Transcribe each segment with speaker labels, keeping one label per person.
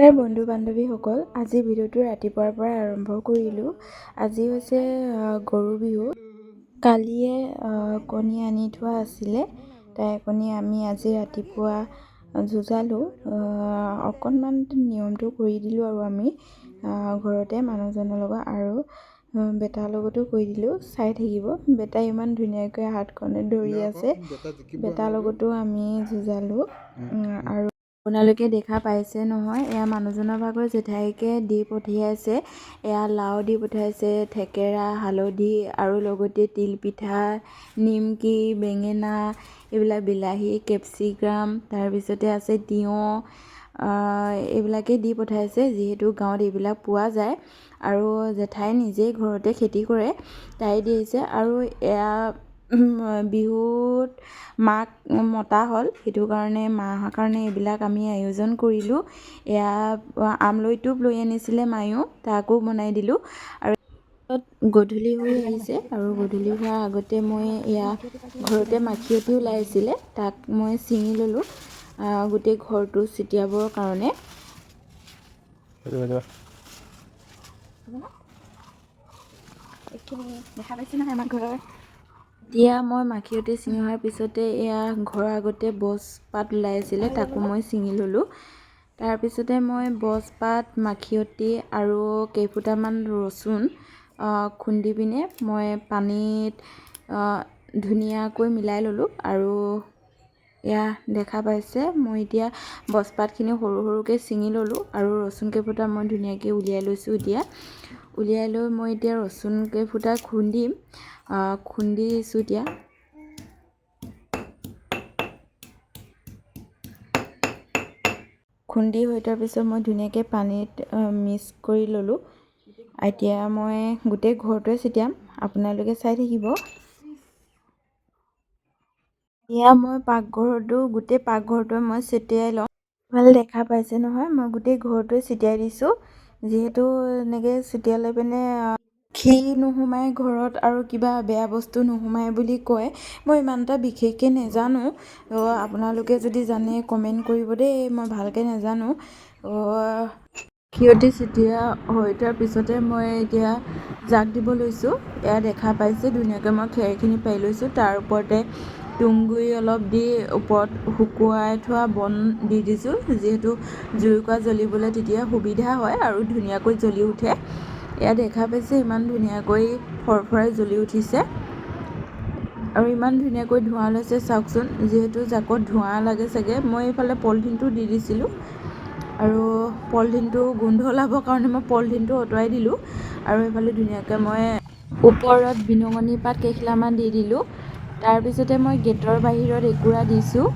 Speaker 1: নমস্কাৰ বন্ধু বান্ধৱীসকল, আজি ভিডিঅ'টো ৰাতিপুৱাৰ পৰা আৰম্ভ কৰিলোঁ। আজি হৈছে গৰু বিহু। কালিয়ে কণী আনি থোৱা আছিলে, তাই কণী আমি আজি ৰাতিপুৱা যুঁজালোঁ। অকণমান নিয়মটো কৰি দিলোঁ আৰু আমি ঘৰতে মানুহজনৰ লগত আৰু বেটাৰ লগতো কৰি দিলোঁ। চাই থাকিব, বেটাই ইমান ধুনীয়াকৈ হাতখনে ধৰি আছে। বেটাৰ লগতো আমি যুঁজালোঁ আৰু আপোনালোকে দেখা পাইছে নহয়, এয়া মানুহজনৰ ভাগৰ জেঠাইকে দি পঠিয়াইছে। এয়া লাও দি পঠিয়াইছে, থেকেৰা, হালধি আৰু লগতে তিলপিঠা, নিমকি, বেঙেনা, এইবিলাক বিলাহী, কেপচিকাম, তাৰপিছতে আছে তিয়ঁহ, এইবিলাকেই দি পঠাইছে। যিহেতু গাঁৱত এইবিলাক পোৱা যায় আৰু জেঠাই নিজেই ঘৰতে খেতি কৰে, তাই দিছে। আৰু এয়া বিহুত মাক মতা হ'ল, সেইটো কাৰণে মা অহাৰ কাৰণে এইবিলাক আমি আয়োজন কৰিলোঁ। এয়া আমলৈ টোপ লৈ আনিছিলে মায়েও, তাকো বনাই দিলোঁ। আৰু গধূলি হৈ আহিছে আৰু গধূলি হোৱাৰ আগতে মই এয়া ঘৰতে মাখিয়তী ওলাই আছিলে, তাক মই ছিঙি ল'লোঁ গোটেই ঘৰটো ছটিয়াবৰ কাৰণে।
Speaker 2: দেখা পাইছে নহয় আমাৰ ঘৰৰ।
Speaker 1: এতিয়া মই মাখিয়তী ছিঙি অহাৰ পিছতে এয়া ঘৰৰ আগতে বছপাত ওলাই আছিলে, তাকো মই ছিঙি ল'লোঁ। তাৰপিছতে মই বছপাত, মাখিয়তী আৰু কেইফুটামান ৰচুন খুন্দি পিনে মই পানীত ধুনীয়াকৈ মিলাই ল'লোঁ। আৰু এয়া দেখা পাইছে, মই এতিয়া বছপাতখিনি সৰু সৰুকৈ ছিঙি ল'লোঁ আৰু ৰচুন কেইফুটা মই ধুনীয়াকৈ উলিয়াই লৈছোঁ। এতিয়া উলিয়াই লৈ মই এতিয়া ৰচুন কেইফুটা খুন্দিম, খুন্দিছোঁ। এতিয়া খুন্দি হৈ যোৱাৰ পিছত মই ধুনীয়াকৈ পানীত মিক্স কৰি ল'লোঁ। এতিয়া মই গোটেই ঘৰটোৱে ছটিয়াম, আপোনালোকে চাই থাকিব। এয়া মই পাকঘৰটো, গোটেই পাকঘৰটোৱে মই ছটিয়াই ল'ম। ভাল দেখা পাইছে নহয়, মই গোটেই ঘৰটোৱে ছটিয়াই দিছোঁ। যিহেতু এনেকৈ ছটিয়ালে পিনে খি নোসোমায় ঘৰত আৰু কিবা বেয়া বস্তু নোসোমায় বুলি কয়। মই ইমান এটা বিশেষকৈ নেজানো, আপোনালোকে যদি জানে কমেণ্ট কৰিব দেই, মই ভালকৈ নেজানো। মাখিয়তী ছটিয়া হৈ যোৱাৰ পিছতে মই এতিয়া জাক দিব লৈছোঁ। এয়া দেখা পাইছে, ধুনীয়াকৈ মই খেৰখিনি পাৰি লৈছোঁ। তাৰ ওপৰতে তুঁহগুৰি অলপ দি ওপৰত শুকুৱাই থোৱা বন দি দিছোঁ, যিহেতু জুইকুৰা জ্বলিবলৈ তেতিয়া সুবিধা হয় আৰু ধুনীয়াকৈ জ্বলি উঠে। এয়া দেখা পাইছে, ইমান ধুনীয়াকৈ ফৰফৰাই জ্বলি উঠিছে আৰু ইমান ধুনীয়াকৈ ধোঁৱা ওলাইছে। চাওকচোন, যিহেতু জাকত ধোঁৱা লাগে চাগে, মই এইফালে পলিথিনটো দি দিছিলোঁ আৰু পলিথিনটো গোন্ধ ওলাবৰ কাৰণে মই পলিথিনটো আঁতৰাই দিলোঁ। আৰু এইফালে ধুনীয়াকৈ মই ওপৰত বিনঙনি পাত কেইখিলামান দি দিলোঁ। তাৰপিছতে মই গেটৰ বাহিৰত একুৰা দিছোঁ,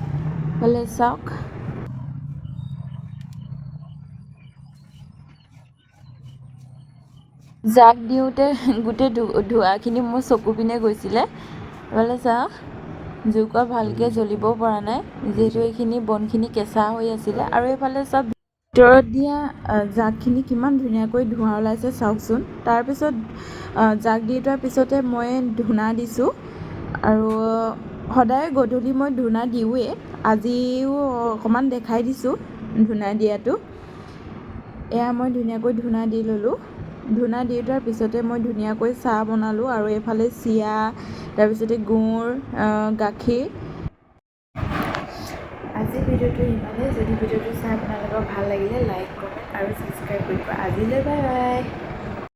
Speaker 1: এইফালে চাওক। জাক দিওঁতে গোটেই ধোঁৱাখিনি মোৰ চকু পিনে গৈছিলে। এইফালে চাওক, জুইকুৰা ভালকৈ জ্বলিবও পৰা নাই, যিহেতু এইখিনি বনখিনি কেঁচা হৈ আছিলে। আৰু এইফালে চাওক, ভিতৰত দিয়া জাকখিনি কিমান ধুনীয়াকৈ ধোঁৱা ওলাইছে, চাওকচোন। তাৰপিছত জাক দি থোৱাৰ পিছতে মই ধূনা দিছোঁ। আৰু সদায় গধূলি মই ধূনা দিওঁৱেই, আজিও অকণমান দেখাই দিছোঁ ধূনা দিয়াটো। এয়া মই ধুনীয়াকৈ ধূনা দি ল'লোঁ। ধূনা দি থোৱাৰ পিছতে মই ধুনীয়াকৈ চাহ বনালোঁ আৰু এইফালে চিৰা, তাৰপিছতে গুৰ, গাখীৰ। আজিৰ ভিডিঅ'টো ইমানেই। যদি ভিডিঅ'টো চাই আপোনালোকৰ ভাল লাগিলে লাইক, কমেণ্ট আৰু ছাবস্ক্ৰাইব কৰিব। আজিলৈ বাই বাই।